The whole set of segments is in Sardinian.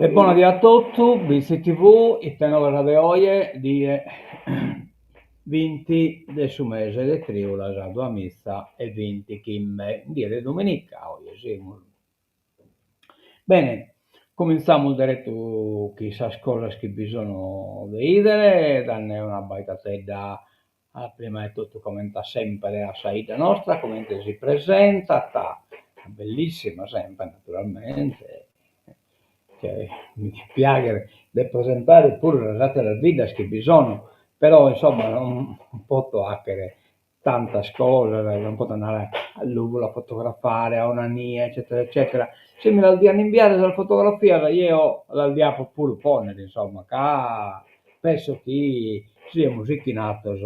E bona die a totu, Bitzi TV, ite novas de oje, die binti de su mese de trìulas duamiza e bintichimbe, die de dominica oje semus. Bene, comintzamus deretu chin sas cosas chi bi sono de 'idere, dande una abbaidatedda a prima 'e totu comente a sempre a sa 'idda nostra, comente si presentat, bellissima sempre naturalmente, mi diat piaghere de presentare puru sas atteras biddas chi bi sono, però insomma non poto 'achere tantas cosas, non poto andare a Lùvula a fotografare, a Onanìa eccetera eccetera, si mi las dian imbiare sas fotografias jeo las diapo puru ponnere insomma ca penso chi siemus 'ichinatos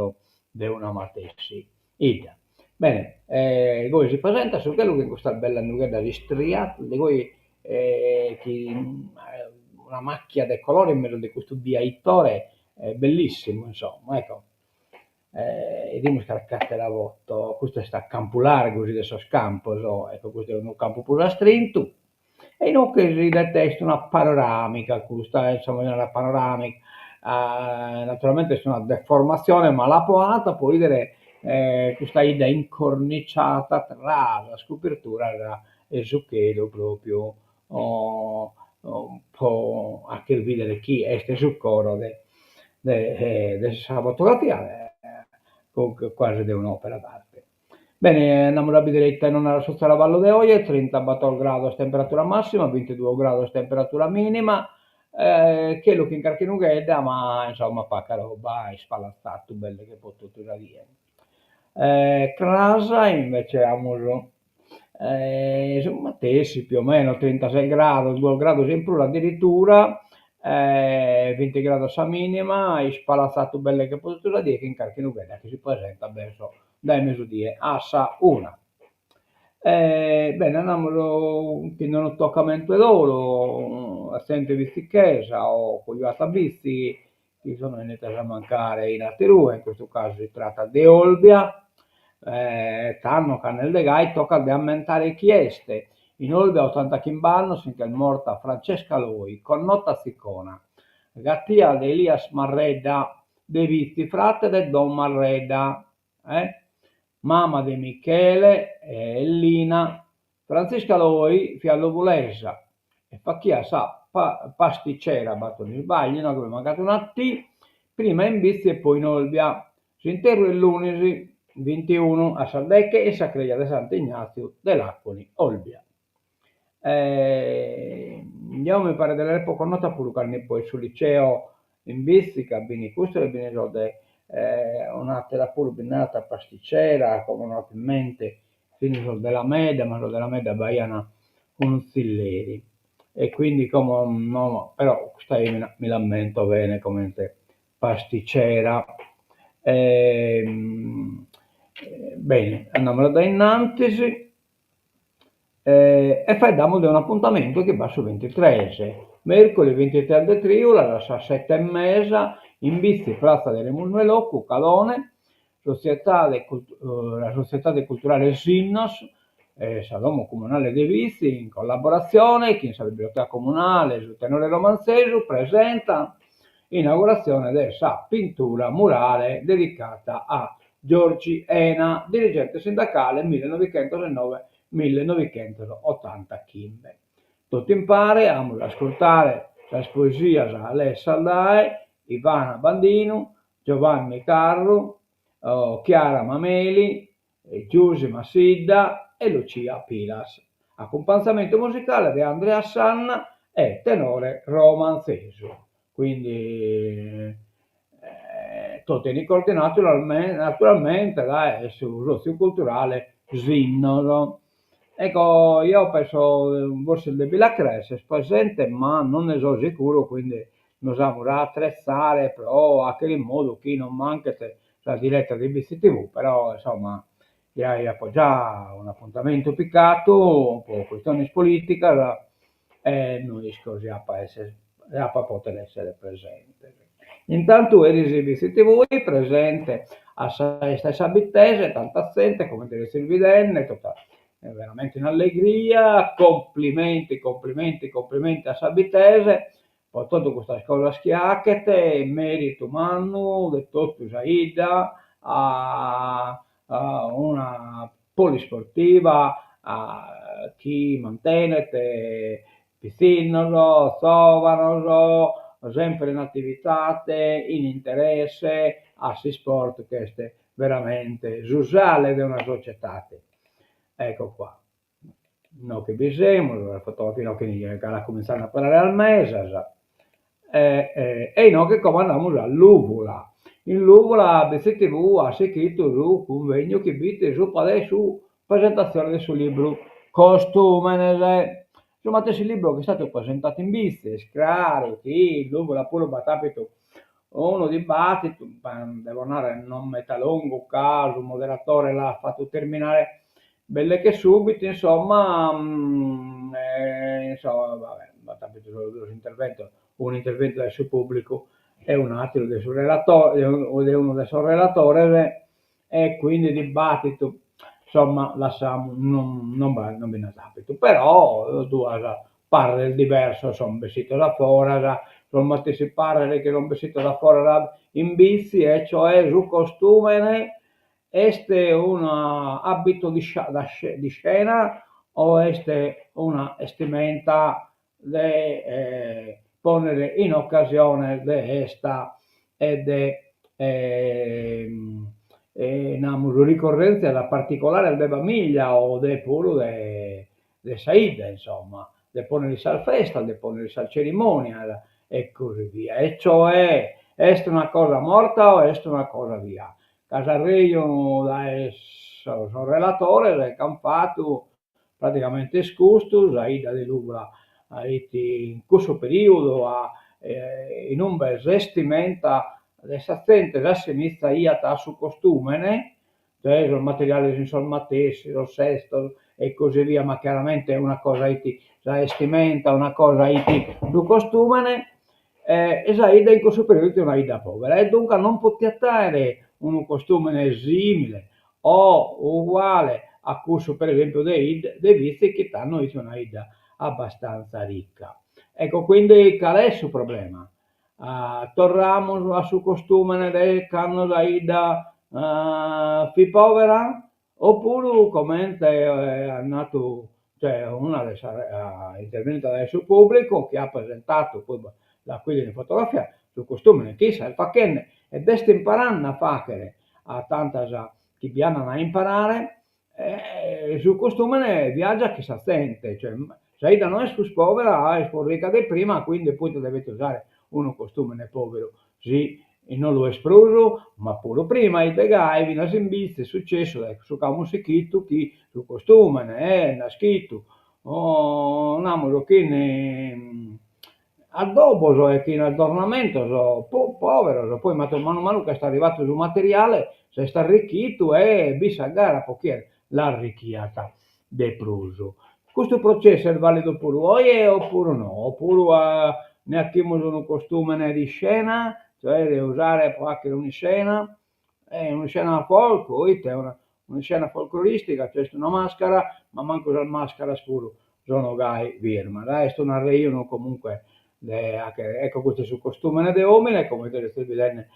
de una matessi 'idda. Bene, goi si presentat su chelu chin custas bellas nugheddas istriadas de goi chin una macchia de colore in mesu de custu biaitore bellissimu insomma, ecco. 'Idimus carchi attera foto, custu est a campu largu, s'idet sos campos, ecco custu est unu campu prus astrintu e inoghe si 'idet est una panoramica custa, insomma si narat panoramica, naturalmente est una deformazione ma l'apo 'atta pro 'idere custa 'idda incorniciata tra sas coberturas 'e su chelu propriu pro 'acher bìdere chi est su coro de de sa fotografia quasi de un'opera d'arte. Bene, andamus a bìdere ite nos narat su traballu de oje, trintabattor grados temperatura massima, bintiduos grados temperatura minima, chelu chin carchi nughedda, ma insomma paca roba, ispalatzadu belle che pro totu sa die. Cras invece amus su matessi più o meno, trintases grados, duos grados in prus addirittura, binti grados sa minima, ispalatzadu belle che pro totu sa die chin carchi nughedda chi si presentat verso dae mesudie a sa una. Bene andamus chin unu tocamentu 'e dolu, zente bitzichesa o cojuata Bitzi chi sono 'ennidas a mancare in aterue, in custu casu si tratat de Olbia, tando cando est de gai tocat de ammentare chi est. In Olbia a otantachimb'annos si nch'est morta Francesca Loi, connota Tzicona, gatia de Elias Marredda de Bitzi, frate de Don Marredda, mama de Michele e Lina Frantzisca Loi fiat luvulesa e fachiat sa pasticera, b'at un'isbagliu inoghe bi mancat una T, prima in Bitzi e poi in Olbia. S'interru est lunis bintiunu a sas deche in sa creja de Santu Ignatziu de Laconi, Olbia. Jeo mi paret de l'aer connota puru cando ipo in su liceo in Bitzi ca b'in custos e b'in sos de un'atera puru bi nd'at pasticera, como no apo in mente Fin sos de Lamedda, ma sos de Lamedda b'aian unu tzilleri e quindi como no, però custa 'emina mi l'ammento bene comente pasticera. Bene, andamus a dae innantis e faeddamus de un'apuntamentu chi b'at su bintitres, merculis bintitres de trìulas a sas sete e mesa in Bitzi, pratza de Remundu 'e Locu, Cadone, Sotzietade la Sotzietade Culturale Sinnos e sa Domo Comunale de Bitzi in collaboratzione chin sa Biblioteca Comunale Su Tenore Romantzesu presentant s'inauguratzione de sa pintura murale dedicata a Giorgi Ena, dirigente sindacale millenovichentos e noe millenovichentos ottantachimbe. Totu in pare amus a ascurtare sas poesias lessas dae Ivana Bandinu, Giovanni Carru. Chiara Mameli, Giusy Massidda e Lucia Piras. Acumpanzamentu musicale de Andrea Sanna e tenore romanzesu. Quindi totu 'enit coordinadu naturalmente dae su sotziu culturale Sinnos. Ecco, eo penso forsis de bi la cherrer esser presente, ma non ne so sicuru, quindi nos amus a attrezzare pro achere in modu chi non manchet sa diretta de Bitzi TV, però insomma giai apo già un'apuntamentu picadu pro chistiones politicas e no isco si apo a esser apo a poter esser presente. Intantu eris Bitzi TV presente a sa 'esta 'e sa Bittese, tanta zente comente sezis bidende, tota veramente in allegria, complimenti complimenti complimenti a sa Bittese po totu custas cosas chi 'achet, meritu mannu de totu sa 'idda a una polisportiva chi mantenet pitzinnos, zovanos, sempre in attividade, in interesse a s'isport chi est veramente su sale de una societade. Ecco qua. Inoghe bi semus, fotografia inoghe galu cumintzende a parare sas mesas e e inoghe como andamus a Lùvula. In Lùvula Bitzi TV at sighidu su cunvegnu chi b'it subra de su presentatzione de su libru Costùmenes, su matessi libru chi est istadu presentadu in Bitzi, est craru chi in Lùvula puru b'at àpidu unu dibàtitu, devo narrer non meda longu ca su moderatore l'at fatu terminare Belle che subitu, insomma, insomma, va bè, b'at apidu sos duos interventos, unu interventu dae su pubblicu e un'atteru de su relatore, de unu de sos relatores e quindi dibattitu, insomma, lassamus, non non b'at non bi nd'at apidu, però duas parres diversos son bessidos a foras, sos matessi parres chi son bessidos a foras in Bitzi e cioè su costumene Est un'abitu di scena o est una 'estimenta de pònnere in ocasione de 'esta e de namus ricorrentzias particulares de famiglia o de puru de de sa 'idda insomma, de pònnere in sas festas, de pònnere in sas cerimonias e così via. E cioè est una cosa morta o est una cosa bia? Ca s'arrejonu dae sos relatores ch'an fatu praticamente est custu, sa 'idda de Lùvula 'it in cussu periodu in umbe s'estimenta de sa zente s'assimizaiat a su costumene, cioè sos materiales fin sos matessi, sos sestos e così via, ma chiaramente una cosa 'it sa 'estimenta, una cosa 'it su costumene, e sa 'idda in cussu periodu 'it una 'idda pobera e duncas non potiat aere unu costumene simile o uguale a cussu per esempiu de de Vitzi chi tando 'it una 'idda abbastanza ricca. Ecco quindi cale est su problema Torramus a su costùmene de cando sa 'idda fit pòbera? Opuru, comente at natu, cioè una de sas interventas dae su pùblicu chi at presentadu, poi l'apo 'idu in fotografia, su costùmene chi issa est faghende e est imparende a fàghere a tantas chi bi andan a imparare, E su costumene viaggiat chin sa zente, cioè sa 'idda no est prus pobera, est prus ricca de prima, quindi poite devet usare unu costumene poberu si no lu est prus, ma puru prima 'it de gai, finas in Bitzi est successu dae su ch'amus sichitu chi su costumene est naschitu namus chin Addobos e chin adornamentos poberos, poi manu manu ch'est arrivatu su materiale s'est arricchitu e b'it sa gara po chie l'arrichiat de prus. Custu processu est validu puru oje opuru no? Opuru nde 'achimus unu costumene di scena, cioè de usare po 'achere un'iscena, un'iscena folk o ite, un'iscena folcloristica, cioè est una maschera, ma mancu sas mascheras puru sono gai firmas, est un'arrejonu comunque de 'achere, ecco custu est su costumene de omine, comente seis bidende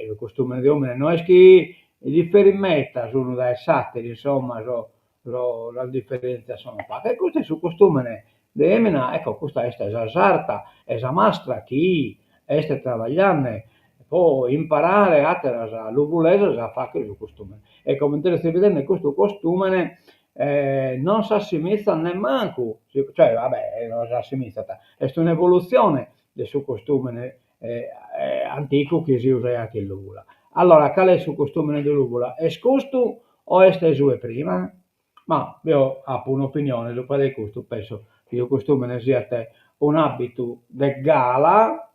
su costumene de omine no est chi diferit meda s'unu dae s'atteru, insomma sas diferentzias sono pagas, e custu est su costumene de emina, ecco custa est sa sarta e sa mastra chi est trabagliende. Po imparare àteras lugulesas a fagher su costùmene. E comente seis bidende custu costùmene non s'assimizat nemmancu, cioè va bè non s'assimizat, est un'evolutzione de su costùmene antigu chi si usaiat in Lùgula. Allora cale est su costùmene de Lùgula, est custu o est su 'e prima? Ma deo apo un'opinione subra de custu, penso chi su costùmene siat un'abitu de gala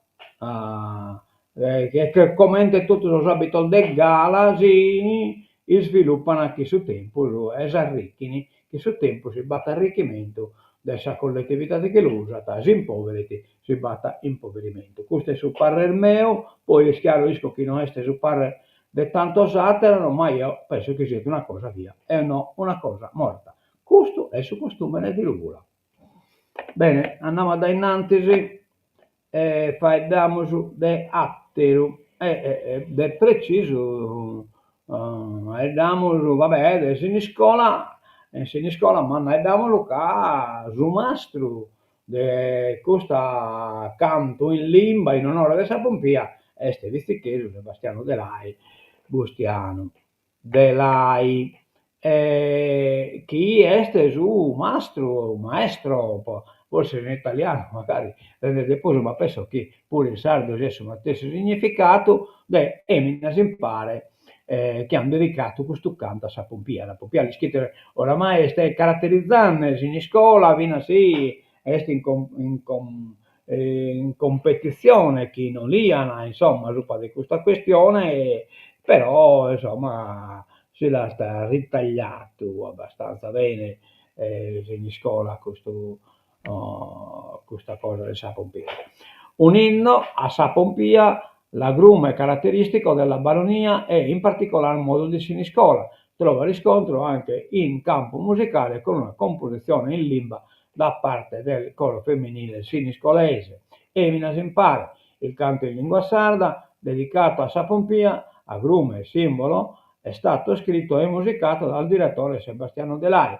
e comente totu sos abitos de gala si isvilupan chin su tempus e s'arrichin chin su tempus si b'at arrichimentu de sa colletividade chi lu usat, s'impoverit si b'at impoverimentu. Custu est su parrer meu, poi est chiaru isco chi no est su parrer de tantos àteros, ma eo penso chi siat una cosa bia e no una cosa morta. Custu est su costùmene de Lùgula. Bene, andamus a dae innantis e faeddamus de àteru e de pretzisu faeddamus, va bè, de Siniscola, in Siniscola, ma faeddamus ca su mastru de custa cantu in limba in onore de sa pompia est vitzichesu Sebastianu Delai, Bustianu Delai, chi est su mastru, maestro, forsis in italianu magari rendet de prus, ma penso chi puru in sardu siat su matessi significadu, de Eminas Impare chi an dedicadu custu cantu a sa pompia. Sa pompia l'ischides oramai est caraterizende Siniscola finas si est in in competitzione chin Oliana insomma subra de custa questione, però insomma si l'at ritagliadu abbastanza bene Siniscola custu custa cosa de sa pompia. Un'inno a sa pompia, l'agrume caratteristico della Baronia e in particolar modo di Siniscola, trova riscontro anche in campo musicale con una composizione in limba da parte del coro femminile siniscolese. Eminas Impare, il canto in lingua sarda dedicato a sa pompia, agrume e simbolo, è stato scritto e musicato dal direttore Sebastiano Delai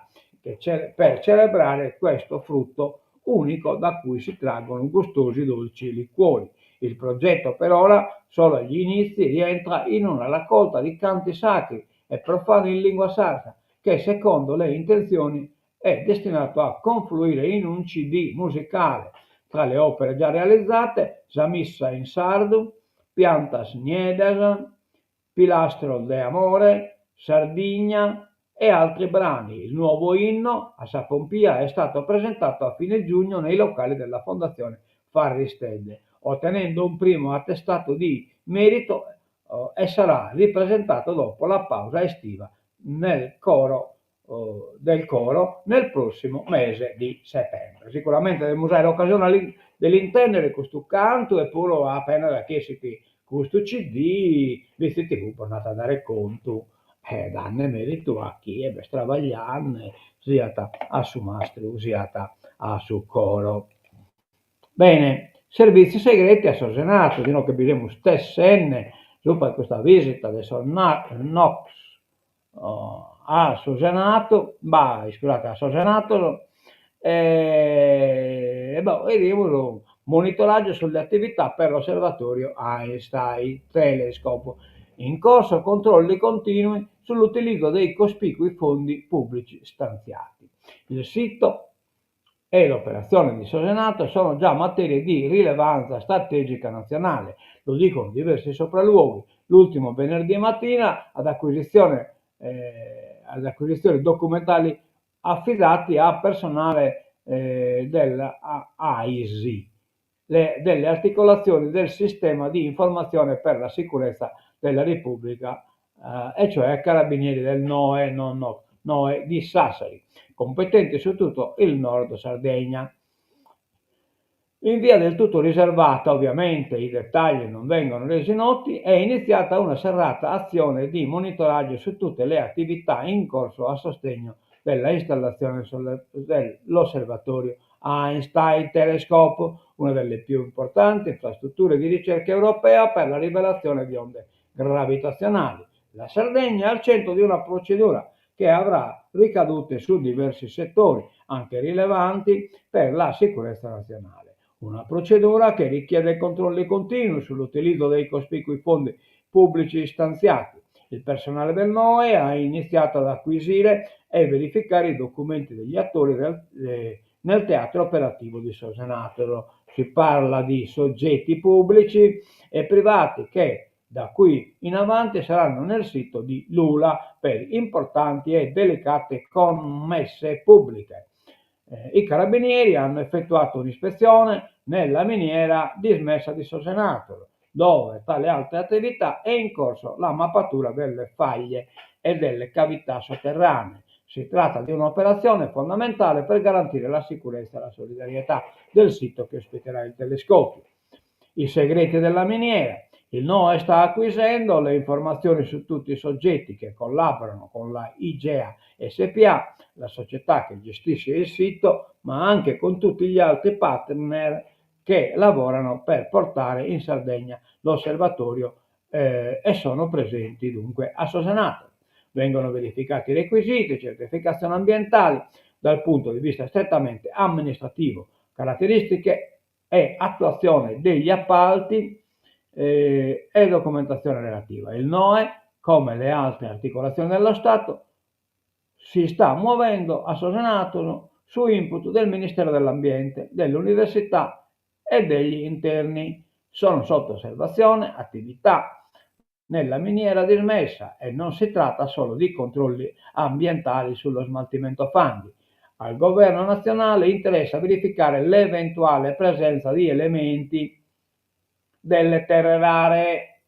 per celebrare questo frutto unico da cui si traggono gustosi dolci liquori. Il progetto per ora, solo agli inizi, rientra in una raccolta di canti sacri e profani in lingua sarda che, secondo le intenzioni, è destinato a confluire in un CD musicale. Tra le opere già realizzate, Sa Missa in Sardu, Piantas Nieddas, Pilastros de Amore, Sardigna e altri brani. Il nuovo inno a sa Pompia è stato presentato a fine giugno nei locali della Fondazione Farris-Tedde, ottenendo un primo attestato di merito e sarà ripresentato dopo la pausa estiva nel coro del coro nel prossimo mese di settembre. Sicuramente devimus aere occasione de l'intendere custu cantu e puru apenas chi essit custu CD, Vitzi TV bos nd'at a dare contu e dande meritu a chie b'est trabagliande, siat a su mastru siat a su coro. Bene, servizi segreti a su Senatu, inoghe bi semus tessende subra custa visita de sos NOCS a su Senatu, bah, iscusate, a sos Senatos, e boh, 'idimus monitoraggio sulle attività per l'osservatorio Einstein Telescope, in corso controlli continui sull'utilizzo dei cospicui fondi pubblici stanziati. Il sito e l'operazione di Su Senato sono già materie di rilevanza strategica nazionale, lo dicono diversi sopralluoghi, l'ultimo venerdì mattina ad acquisizione, eh, ad acquisizione documentali affidati a personale eh, della AISI, le, delle articolazioni del sistema di informazione per la sicurezza della Repubblica, eh, e cioè Carabinieri del NOE, non no, NOE di Sassari, competenti su tutto il nord Sardegna. In via del tutto riservata, ovviamente, i dettagli non vengono resi noti, è iniziata una serrata azione di monitoraggio su tutte le attività in corso a sostegno della installazione dell'osservatorio Einstein Telescope, una delle più importanti infrastrutture di ricerca europea per la rivelazione di onde gravitazionali. La Sardegna è al centro di una procedura che avrà ricadute su diversi settori, anche rilevanti per la sicurezza nazionale. Una procedura che richiede controlli continui sull'utilizzo dei cospicui fondi pubblici stanziati. Il personale del NOE ha iniziato ad acquisire e verificare i documenti degli attori del, eh, nel teatro operativo di Sosenatolo. Si parla di soggetti pubblici e privati che da qui in avanti saranno nel sito di Lula per importanti e delicate commesse pubbliche. Eh, I carabinieri hanno effettuato un'ispezione nella miniera dismessa di Sosenatolo, dove tra le altre attività è in corso la mappatura delle faglie e delle cavità sotterranee. Si tratta di un'operazione fondamentale per garantire la sicurezza e la solidarietà del sito che ospiterà il telescopio. I segreti della miniera. Il NOE sta acquisendo le informazioni su tutti i soggetti che collaborano con la IGEA SPA, la società che gestisce il sito, ma anche con tutti gli altri partner che lavorano per portare in Sardegna l'osservatorio eh, e sono presenti dunque a Sosenato. Vengono verificati i requisiti, certificazioni ambientali dal punto di vista strettamente amministrativo, caratteristiche e attuazione degli appalti eh, e documentazione relativa. Il NOE, come le altre articolazioni dello Stato, si sta muovendo a Sosenato su input del Ministero dell'Ambiente, dell'Università e degli Interni. Sono sotto osservazione attività nella miniera dismessa e non si tratta solo di controlli ambientali sullo smaltimento fanghi. Al governo nazionale interessa verificare l'eventuale presenza di elementi delle terre rare.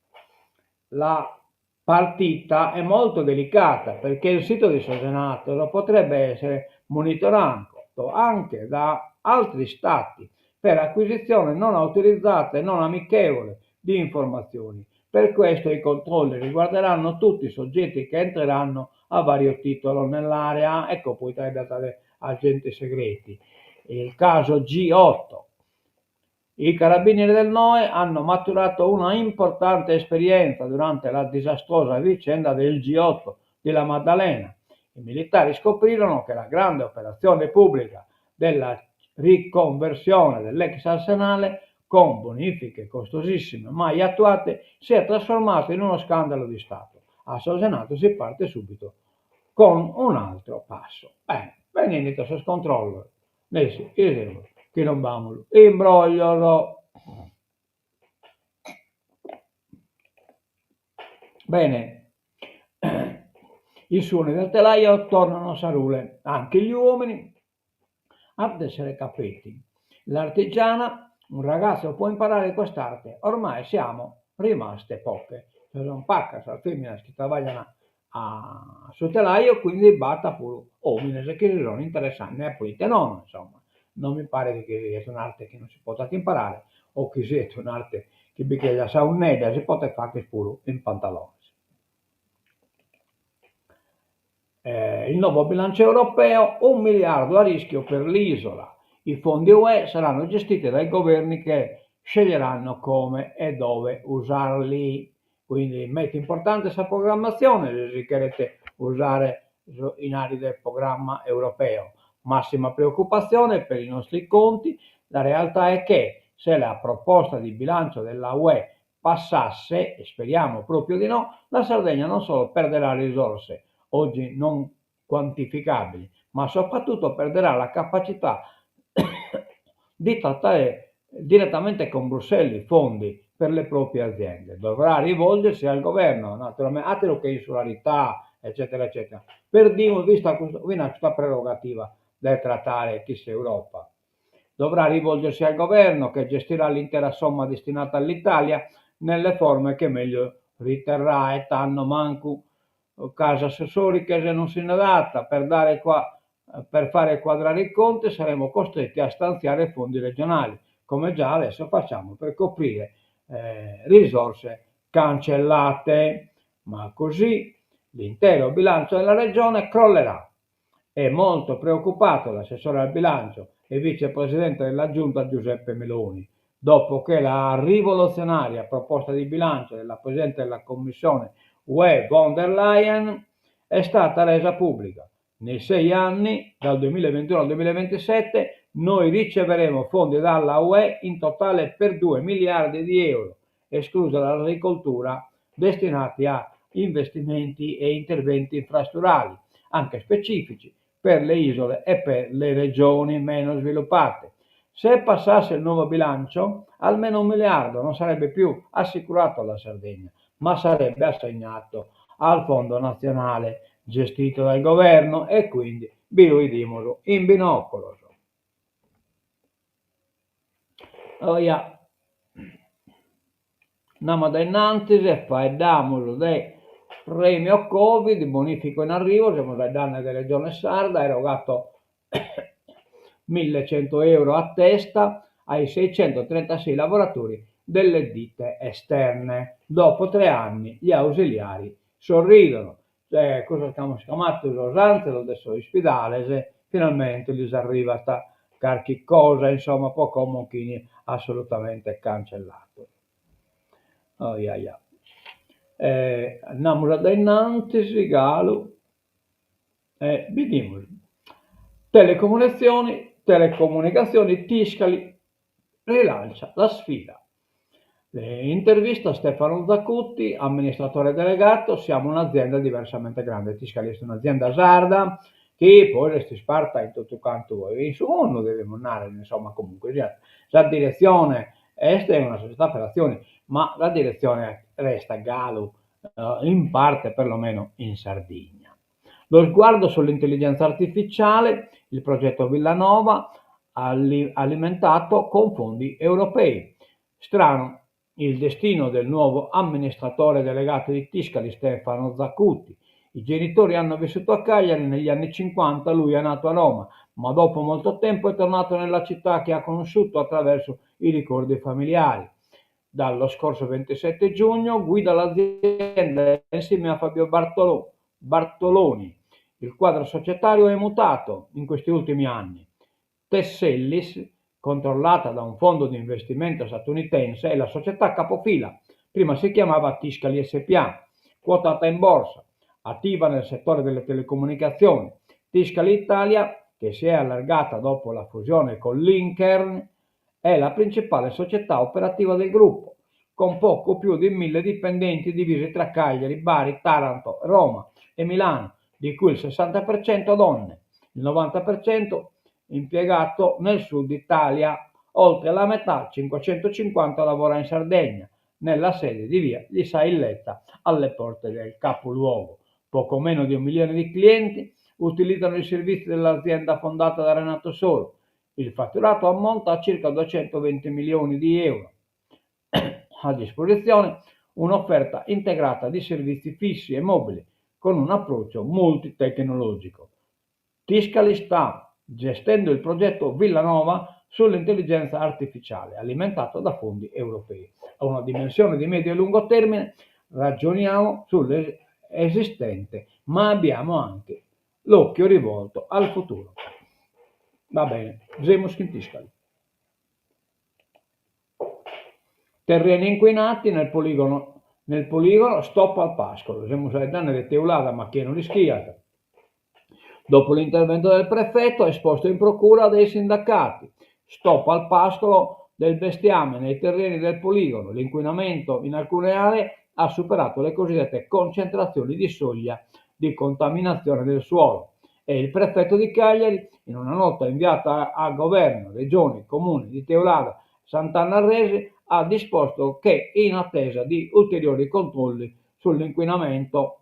La partita è molto delicata perché il sito di Sosenato potrebbe essere monitorato anche da altri stati per acquisizione non autorizzata e non amichevole di informazioni. Per questo i controlli riguarderanno tutti i soggetti che entreranno a vario titolo nell'area, ecco potrebbe andare agenti segreti. Il caso G8. I carabinieri del NOE hanno maturato una importante esperienza durante la disastrosa vicenda del G8 di La Maddalena. I militari scoprirono che la grande operazione pubblica della riconversione dell'ex arsenale con bonifiche costosissime mai attuate, si è trasformata in uno scandalo di Stato. A Sosenato si parte subito con un altro passo. Bene, benint sos controllos, nessi chi semus chi non b'amus imbroglios. Bene, i suoni del telaio tornano a Sarule, anche gli uomini a tessere cappelli. L'artigiana, un ragazzo può imparare quest'arte, ormai siamo rimaste poche. Sunt pagas sas feminas chi trabaglian a su telaio, quindi b'at puru omines chi si sun interessende e poite nono, insomma. Non mi paret chi siat un'arte chi non si potat imparare o chi siat un'arte chi bi cherjat sa 'unnedda, si potet fagher puru in pantalones. Eh, il nuovo bilancio europeo, un miliardo a rischio per l'isola. I fondi UE saranno gestiti dai governi che sceglieranno come e dove usarli. Quindi meta importante sa programmatzione se si cheret usare su 'inari de programma europeo. Massima preoccupazione per i nostri conti, la realtà è che se la proposta di bilancio della UE passasse, e speriamo proprio di no, la Sardegna non solo perderà risorse, oggi non quantificabili, ma soprattutto perderà la capacità di trattare direttamente con Bruxelles i fondi per le proprie aziende. Dovrà rivolgersi al governo, naturalmente, altro che insularità, eccetera, eccetera. Perdimus vista custa prerogativa de trattare chin s'Europa. Dovrà rivolgersi al governo che gestirà l'intera somma destinata all'Italia nelle forme che meglio riterrà e tando mancu casu a sos sòrighes non si nde dat, per dare qua per fare quadrare i conti saremo costretti a stanziare fondi regionali, come già adesso facciamo per coprire eh, risorse cancellate. Ma così l'intero bilancio della regione crollerà. È molto preoccupato l'assessore al bilancio e vicepresidente della giunta Giuseppe Meloni, dopo che la rivoluzionaria proposta di bilancio della Presidente della Commissione UE von der Leyen è stata resa pubblica. Nei sei anni, dal 2021 al 2027, Noi riceveremo fondi dalla UE in totale per 2 miliardi di euro, esclusa l'agricoltura, destinati a investimenti e interventi infrastrutturali, anche specifici, per le isole e per le regioni meno sviluppate. Se passasse il nuovo bilancio, almeno un miliardo non sarebbe più assicurato alla Sardegna, ma sarebbe assegnato al Fondo nazionale gestito dal governo e quindi bi lu 'idimus in binoculos. Oja, andamus a innantis e faeddamus de premio Covid, bonifico in arrivo, semus faeddende de Regione Sarda, erogato 1100 euro a testa ai 636 lavoratori delle ditte esterne. Dopo tre anni gli ausiliari sorridono. Cioè, cussos chi amus chiamadu sos ànzelos de sos ispidales, finalmente lis arrivat carchi cosa, insomma, po como fin assolutamente cancellados. Oiaia. Andamus a dae innantis galu e bidimus. Telecomunitzioni, telecomunicatzioni Tiscali rilancia la sfida. Intervista a Stefano Zacutti, amministratore delegato, siamo un'azienda diversamente grande. Tiscali est un'azienda sarda chi poi est isparta in totu cantu in su mundu, devimus narrer, insomma, comunque siat. Sa diretzione est una società per azioni, ma sa diretzione restat galu in parte perlomeno in Sardigna. Lo sguardo sull'intelligenza artificiale, il progetto Villanova alimentato con fondi europei. Strano il destino del nuovo amministratore delegato di Tiscali, Stefano Zacuti. I genitori hanno vissuto a Cagliari negli anni 50, lui è nato a Roma, ma dopo molto tempo è tornato nella città che ha conosciuto attraverso i ricordi familiari. Dallo scorso 27 giugno guida l'azienda insieme a Fabio Bartolo, Bartoloni. Il quadro societario è mutato in questi ultimi anni. Tessellis, controllata da un fondo di investimento statunitense, è la società capofila. Prima si chiamava Tiscali SPA, quotata in borsa, attiva nel settore delle telecomunicazioni. Tiscali Italia, che si è allargata dopo la fusione con Linkern, è la principale società operativa del gruppo, con poco più di 1.000 dipendenti divisi tra Cagliari, Bari, Taranto, Roma e Milano, di cui il 60% donne, il 90% impiegato nel sud Italia, oltre la metà, 550, lavora in Sardegna, nella sede di via di Sailletta, alle porte del capoluogo. Poco meno di un milione di clienti utilizzano i servizi dell'azienda fondata da Renato Soru. Il fatturato ammonta a circa 220 milioni di euro. A disposizione un'offerta integrata di servizi fissi e mobili con un approccio multitecnologico. Tiscali sta gestendo il progetto Villanova sull'intelligenza artificiale, alimentato da fondi europei. A una dimensione di medio e lungo termine ragioniamo sull'esistente, ma abbiamo anche l'occhio rivolto al futuro. Va bene, semus chin Tiscali. Terreni inquinati nel poligono, nel poligono stop al pascolo. Semus faeddende de Teulada, ma chie no l'ischiat. Dopo l'intervento del prefetto, esposto in procura dei sindacati. Stop al pascolo del bestiame nei terreni del poligono. L'inquinamento in alcune aree ha superato le cosiddette concentrazioni di soglia di contaminazione del suolo. E il prefetto di Cagliari, in una nota inviata a governo, regioni, comuni di Teulada, Sant'Anna Arresi, ha disposto che, in attesa di ulteriori controlli sull'inquinamento,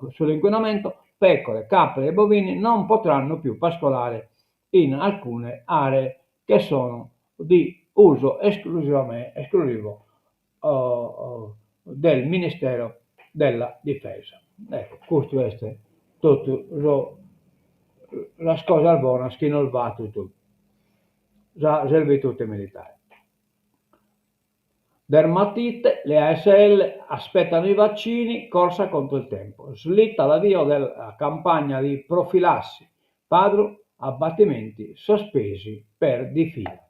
sull'inquinamento, pecore, capre e bovini non potranno più pascolare in alcune aree che sono di uso esclusivo del Ministero della Difesa. Ecco, custu est totu so sas cosas bonas chi nos batit sa servitute militare. Dermatite, le ASL aspettano i vaccini, corsa contro il tempo. Slitta l'avvio della campagna di profilassi. Padru, abbattimenti sospesi per diffida.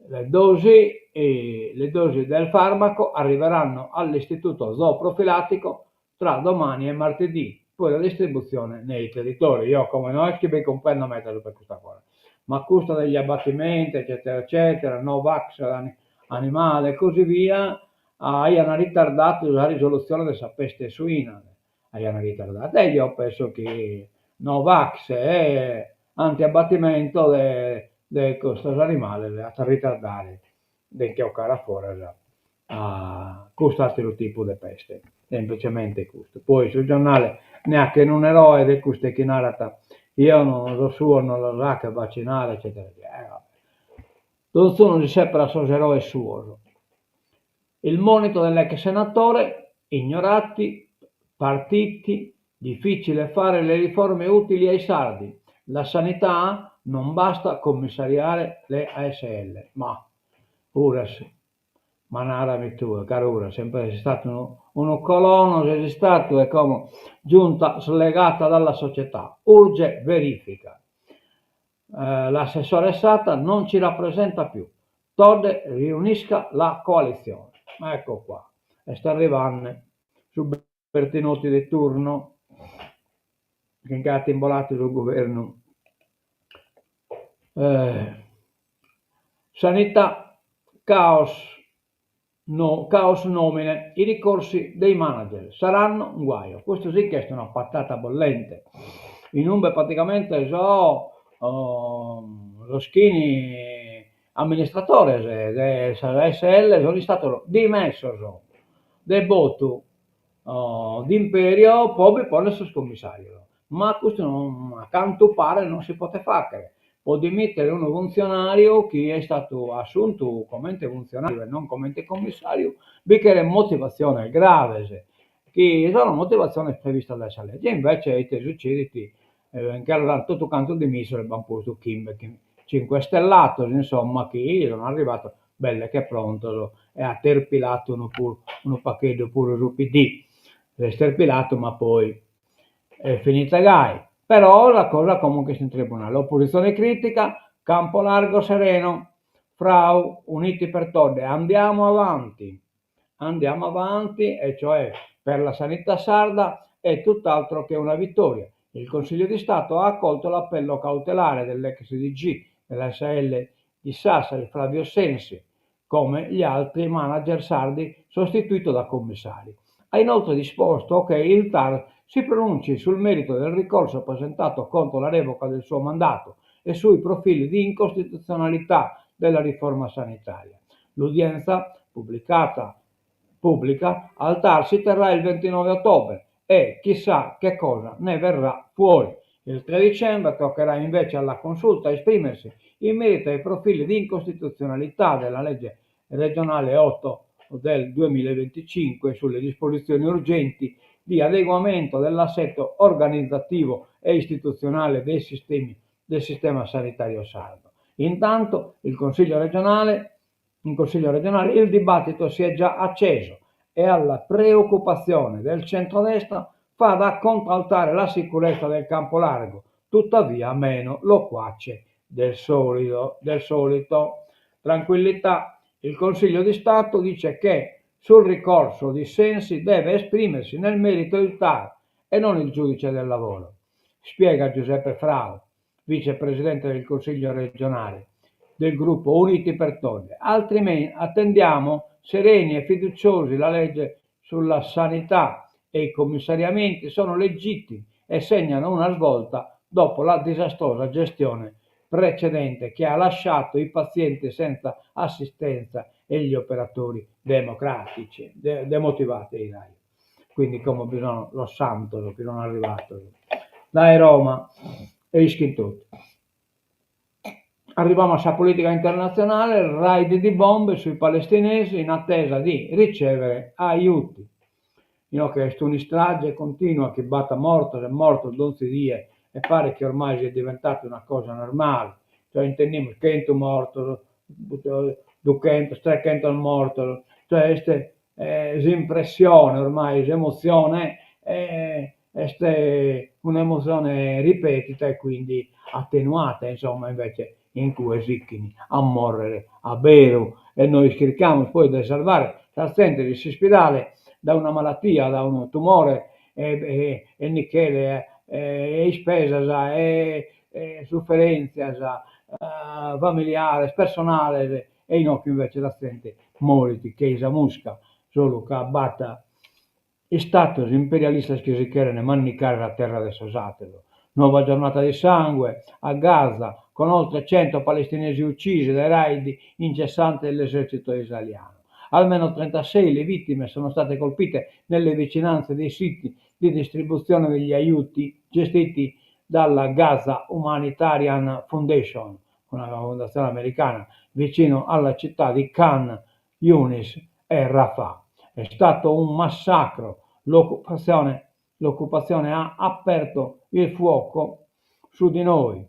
Le dosi, le dosi del farmaco arriveranno all'istituto zooprofilattico tra domani e martedì, poi la distribuzione nei territori. Io come no est chi bi cumprendo meda per custa cosa. Ma custa degli abbattimenti eccetera eccetera, no vax animale e così via, aiant ritardadu sa risolutzione de sa peste suina, aiant ritardadu. E deo penso chi no vax e anti abbattimento de de custos animales at a ritardare de nche 'ocare a foras a custu atteru tipu de peste, semplicemente custu. Poi su giornale nde 'achet un'eroe de custu chi narat eo no sos suos non los 'achet vaccinare eccetera eccetera. Donzunu si seperat sos eroes suos. Il monito dell'ex senatore, ignorati, partiti, difficile fare le riforme utili ai sardi, la sanità non basta commissariare le ASL. Ma Uras, ma narami tue, caru Uras, sempre ses istadu unu unu colono ses istadu e como giunta slegata dalla società, urge verifica. L'assessore Satta non ci rappresenta più, Todde riunisca la coalizione. Ecco qua, est arrivande su Bertinotti de turno chi nch'at imboladu su guvernu. Sanità, caos no caos nomine, i ricorsi dei manager saranno un guaio. Custu sì chi est una patata bollente, inumbe praticamente sos sos chi amministratores de sas ASL sunt istados dimessos de botu d'imperio po bi ponner sos commissarios, ma custu a cantu paret non si potet fagher, po dimitere unu funtzionariu chi est istadu assuntu comente funtzionariu e non comente commissariu bi cheret motivatziones graves, chi sono motivatziones previstas dae sa legge, invece ite sucedit, nche los ant totu cantos dimissos e b'ant postu chimbe cinquestellatos, insomma, chi sono arrivados belle che prontos e at terpilatu unu unu pagheddu puru su PD, s'est terpilatu ma poi est finita gai, però sa cosa como nch'est in tribunale, opposizione critica, campo largo sereno, Frau, uniti per Todde, andiamo avanti, andiamo avanti e cioè per la sanità sarda è tutt'altro che una vittoria. Il Consiglio di Stato ha accolto l'appello cautelare dell'ex DG dell'ASL di Sassari, Flavio Sensi, come gli altri manager sardi sostituito da commissari. Ha inoltre disposto che il TAR si pronunci sul merito del ricorso presentato contro la revoca del suo mandato e sui profili di incostituzionalità della riforma sanitaria. L'udienza, pubblicata, pubblica al TAR si terrà il 29 ottobre e chissà che cosa ne verrà fuori. Il 3 dicembre toccherà invece alla Consulta esprimersi in merito ai profili di incostituzionalità della legge regionale 8 del 2025 sulle disposizioni urgenti di adeguamento dell'assetto organizzativo e istituzionale dei sistemi del sistema sanitario sardo. Intanto il Consiglio regionale In Consiglio regionale il dibattito si è già acceso e alla preoccupazione del centrodestra fa da contraltare la sicurezza del campo largo, tuttavia meno loquace del solito. Del solito. Tranquillità, il Consiglio di Stato dice che sul ricorso di Sensi deve esprimersi nel merito il TAR e non il giudice del lavoro, spiega Giuseppe Frau, vicepresidente del Consiglio regionale del gruppo Uniti per Todde. Altrimenti attendiamo sereni e fiduciosi la legge sulla sanità e i commissariamenti sono legittimi e segnano una svolta dopo la disastrosa gestione precedente che ha lasciato i pazienti senza assistenza e gli operatori democratici, de, demotivati. Quindi como bi sono sos santos chi sono arrivados dae Roma e ischin totu. Arrivamus a sa politica internatzionale, raid di bombe sui palestinesi in attesa di ricevere aiuti. Inoghe est un'istrage continua chi b'at mortos e mortos donzi die e paret chi ormai siat diventata una cosa normale, cioè intendimus chentu mortos, duchentos, trechentos mortos, cioè est s'impressione ormai, s'emotzione est un'emotzione ripetita e quindi attenuata, insomma, invece in cue sichin a morrere a beru e nois chircamus poi de sarvare sa zente de s'ispidale da una malatia, da unu tumore e e nichele e ispesas e e suferentzias. familiares, personales, e inoghe invece sa zente morit che-i sa musca, solu ca b'at Istatos imperialistas chi si cherent mandicare sa terra de sos àteros. Nuova giornata di sangue a Gaza, con oltre 100 palestinesi uccisi dai raid incessanti dell'esercito israeliano. Almeno 36 le vittime sono state colpite nelle vicinanze dei siti di distribuzione degli aiuti gestiti dalla Gaza Humanitarian Foundation, una fondazione americana, vicino alla città di Khan Yunis e Rafah. È stato un massacro, l'occupazione l'occupazione ha aperto il fuoco su di noi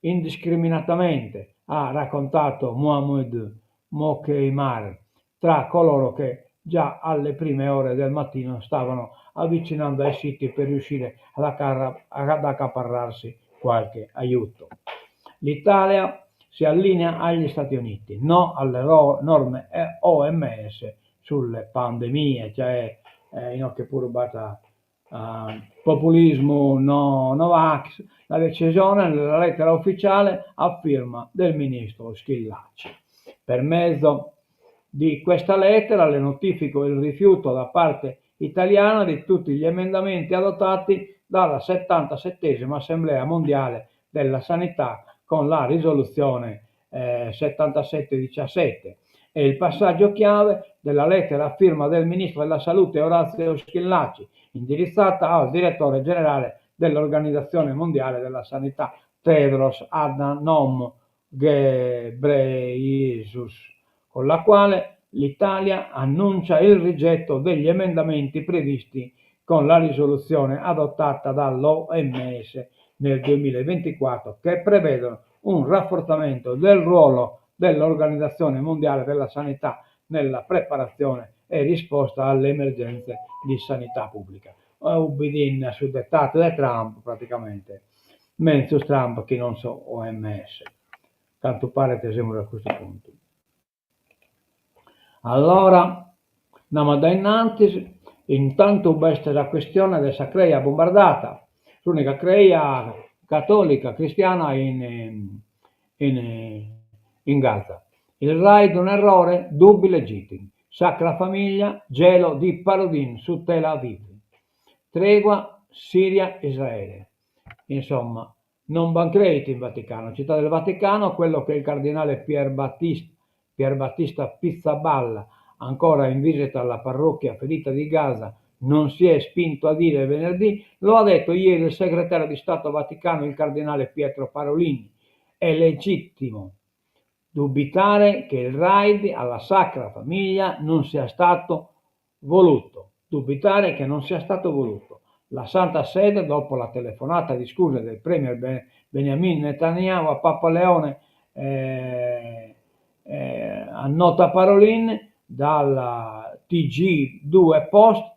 indiscriminatamente, ha raccontato Muhammad Mokheimar, tra coloro che già alle prime ore del mattino stavano avvicinando ai siti per riuscire ad accaparrarsi qualche aiuto. L'Italia si allinea agli Stati Uniti, no alle norme OMS sulle pandemie, cioè inoghe puru b'at populismu no no vax, la decisione nella lettera ufficiale a firma del ministro Schillaci. Per mezzo di questa lettera le notifico il rifiuto da parte italiana di tutti gli emendamenti adottati dalla 77esima Assemblea Mondiale della Sanità con la risoluzione 7717. È il passaggio chiave della lettera a firma del ministro della Salute Orazio Schillaci, indirizzata al direttore generale dell'Organizzazione Mondiale della Sanità Tedros Adhanom Ghebreyesus, con la quale l'Italia annuncia il rigetto degli emendamenti previsti con la risoluzione adottata dall'OMS nel 2024 che prevedono un rafforzamento del ruolo dell'Organizzazione Mondiale della Sanità nella preparazione e risposta alle emergenze di sanità pubblica. Ubbidinde a su dettatu de Trump, praticamente, menzus Trump chi non s'OMS. Cantu paret semus a custu puntu. Allora, andamus a dae innantis, intantu b'est sa chistione de sa creja bombardata, s'unica creja catolica cristiana in in Gaza. Il raid un errore? Dubbi legittimi. Sacra Famiglia, gelo di Parolin su Tel Aviv. Tregua Siria-Israele. Insomma, Non b'an crèitu in Vaticano. Città del Vaticano, quello che il cardinale Pierbattista Pizzaballa, ancora in visita alla parrocchia ferita di Gaza, non si è spinto a dire venerdì, lo ha detto ieri il segretario di Stato Vaticano, il cardinale Pietro Parolin. È legittimo dubitare che il raid alla Sacra Famiglia non sia stato voluto. Dubitare che non sia stato voluto. La Santa Sede, dopo la telefonata di scuse del premier Benjamin Netanyahu a Papa Leone, eh, eh, annota Parolin, dalla TG2 Post,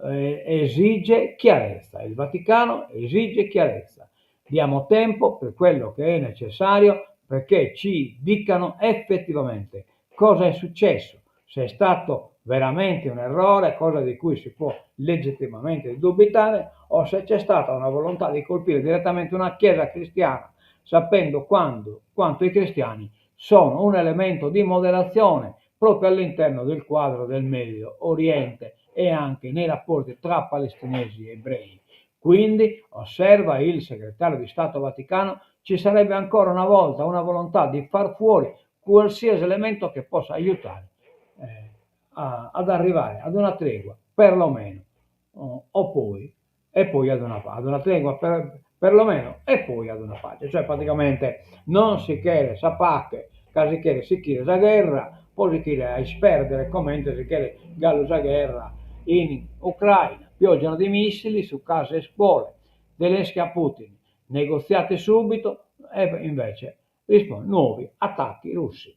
eh, esige chiarezza. Il Vaticano esige chiarezza. Diamo tempo per quello che è necessario perché ci dicano effettivamente cosa è successo, se è stato veramente un errore, cosa di cui si può legittimamente dubitare, o se c'è stata una volontà di colpire direttamente una chiesa cristiana, sapendo quando, quanto i cristiani sono un elemento di moderazione proprio all'interno del quadro del Medio Oriente e anche nei rapporti tra palestinesi e ebrei. Quindi, osserva il segretario di Stato Vaticano, ci sarebbe ancora una volta una volontà di far fuori qualsiasi elemento che possa aiutare eh, a, ad arrivare ad una tregua, perlomeno, o, o poi, e poi ad una, ad una tregua per, perlomeno, e poi ad una pace. Cioè praticamente non si cheret sa pache, ca si cheret sichire sa gherra, po sichire a isperdere comente si cheret galu sa gherra in Ucraina. Pioggia di missili su case e scuole, Zelensky a Putin, negoziate subito, e invece risponde nuovi attacchi russi.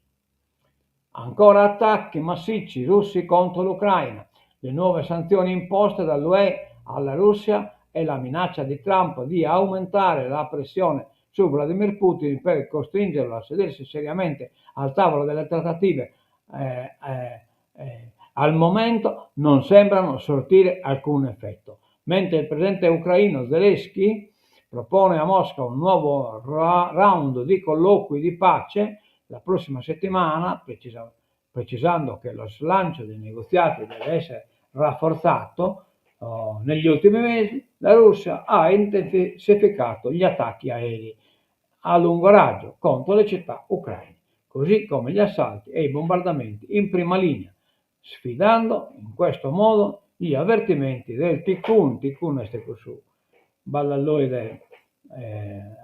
Ancora attacchi massicci russi contro l'Ucraina, le nuove sanzioni imposte dall'UE alla Russia e la minaccia di Trump di aumentare la pressione su Vladimir Putin per costringerlo a sedersi seriamente al tavolo delle trattative eh, eh, eh, al momento non sembrano sortire alcun effetto. Mentre il presidente ucraino Zelensky propone a Mosca un nuovo round di colloqui di pace la prossima settimana, precisando che lo slancio dei negoziati deve essere rafforzato, negli ultimi mesi la Russia ha intensificato gli attacchi aerei a lungo raggio contro le città ucraine, così come gli assalti e i bombardamenti in prima linea, sfidando in questo modo gli avvertimenti del Tikkun, Tikkun est cussu ballalloide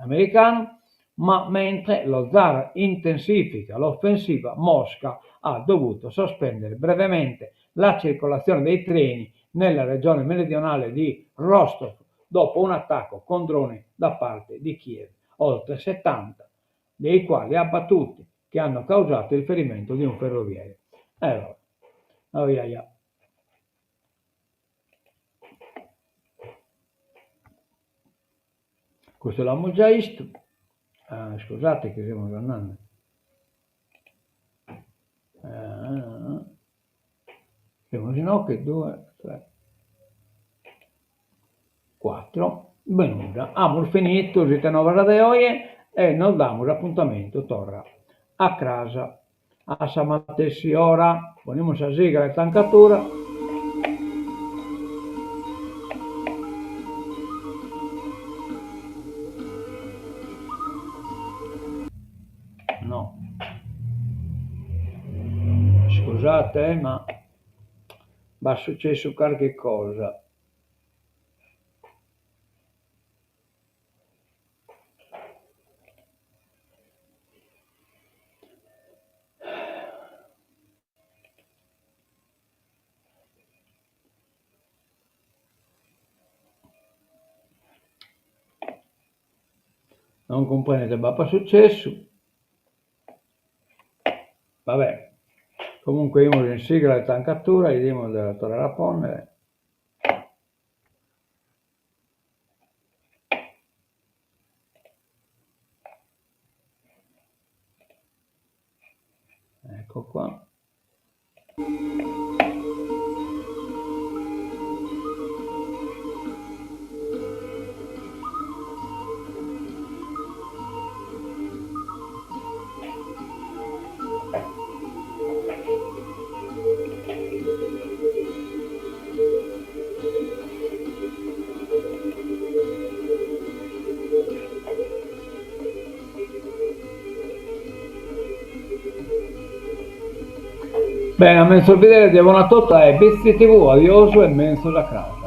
americanu, ma mentre lo zar intensifica l'offensiva, Mosca ha dovuto sospendere brevemente la circolazione dei treni nella regione meridionale di Rostov dopo un attacco con droni da parte di Kiev, oltre 70 dei quali abbattuti, che hanno causato il ferimento di un ferroviere. E allora, oh ia ia. Custu l'amus già istu. Ah, iscusate chi semus andende. Eh, semus inoghe, due, tre, cuatro. Beh nudda, amus finitu s'Ite Novas de oje e nos damus apuntamentu torra a cras a sa matessi ora. Ponimus sa sigla 'e tancatura. No. Scusate ma b'at successu carchi cosa. Non cumprendo ite b'apat successu. Va bè, comunque 'imus in sigla de tancatura, 'idimus de la torrare a ponnere. Ecco qua. Bene, a menzus bidere, dia bona a totu e Bitzi TV, adiosu e menzus a cras.